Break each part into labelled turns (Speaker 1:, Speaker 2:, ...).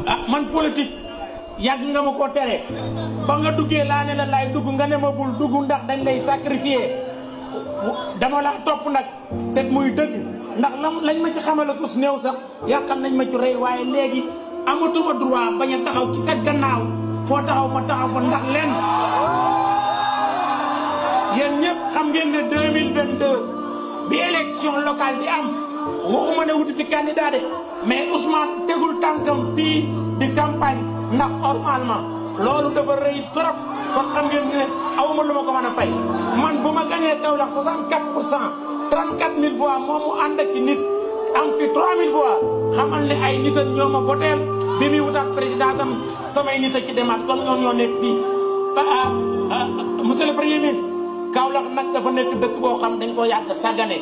Speaker 1: ah man politique yàgg nga ma ko tere ba nga duggee laa ne la lay dugg nga ne ma bul dugg ndax dañ lay sacrifier dama la topp nag te muy dëgg ndax lañ ma ci xamale ko su néew sax yàqal nañ ma ci rey waaye léegi amatuma droit bañ a taxaw ci sa gannaaw foo taxaw ma taxaw ko ndax leen yéen ñëpp xam ngeen ne 2022 bi élection locale di am waxuma ne wuti fi candidat de mais Ousmane tegul tànkam fii di campagne ndax normalement loolu dafa rëy trop kon xam ngeen ne awuma lu ma ko mën a fay man bu ma gañee Kaolack 64% 34000 voix moom mu ànd ak ci nit am fi 3000 voix xamal ne ay nit ak ñoo ma voteel bi muy wutaat président am samay nit a ci demaat comme ñoom ñoo nekk fii monsieur le premier ministre Kaolack nag dafa nekk dëkk boo xam dañ koo yàgg sàggane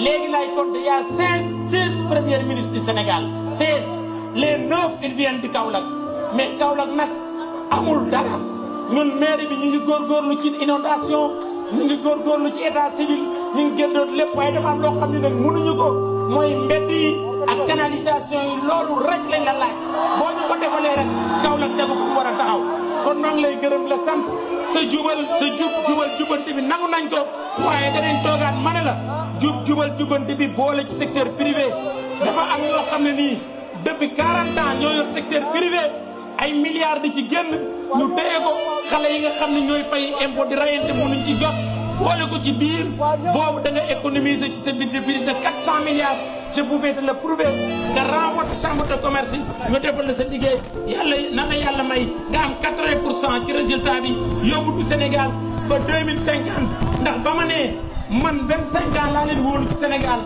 Speaker 1: léegi lay compter y a 16 premiers ministres du Sénégal 16 les 9 ils viennent di Kaolack mais Kaolack nag amul dara ñun maire bi ñu ngi góorgóorlu ci inondation ñu ngi góorgóorlu ci état civil ñu ngi génnoon lépp waaye dafa am loo xam ne nag mënuñu ko mooy mbedd yi ak canalisation yi loolu rek lañ la laaj boo ñu ko defalee rek Kaolack tegu fu mu war a taxaw kon maa ngi lay gërëm la sant sa jubal sa jubal jubanti bi nangu nañ ko waaye danañ toogaat ma ne la jubal jubanti bi boole ci secteur privé dafa am ñoo xam ne nii depuis 40 ans ñoo yor secteur privé ay milliards di ci génn ñu téye ko xale yi nga xam ne ñooy fay impôt di rayante mënuñ ci jot boole ko ci biir boobu da nga économiser ci sa budget bi de 400 milliards je pouvais te le prouver nga renvoie chambre de commerce yi ñu defal la sa liggéey yàlla na la yàlla may nga am 80% ci résultat bi yóbbu du Sénégal ba 2050 ndax ba ma nee man 25 ans laa leen wóolu ci Sénégal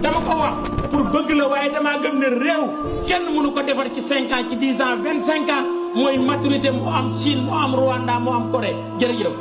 Speaker 1: dama ko wax pour bëgg la waaye damaa gëm ne réew kenn mënu ko defar ci 5 ans ci 10 ans 25 ans mooy maturité mu am Chine mu am Rwanda mu am Corée jërëjëf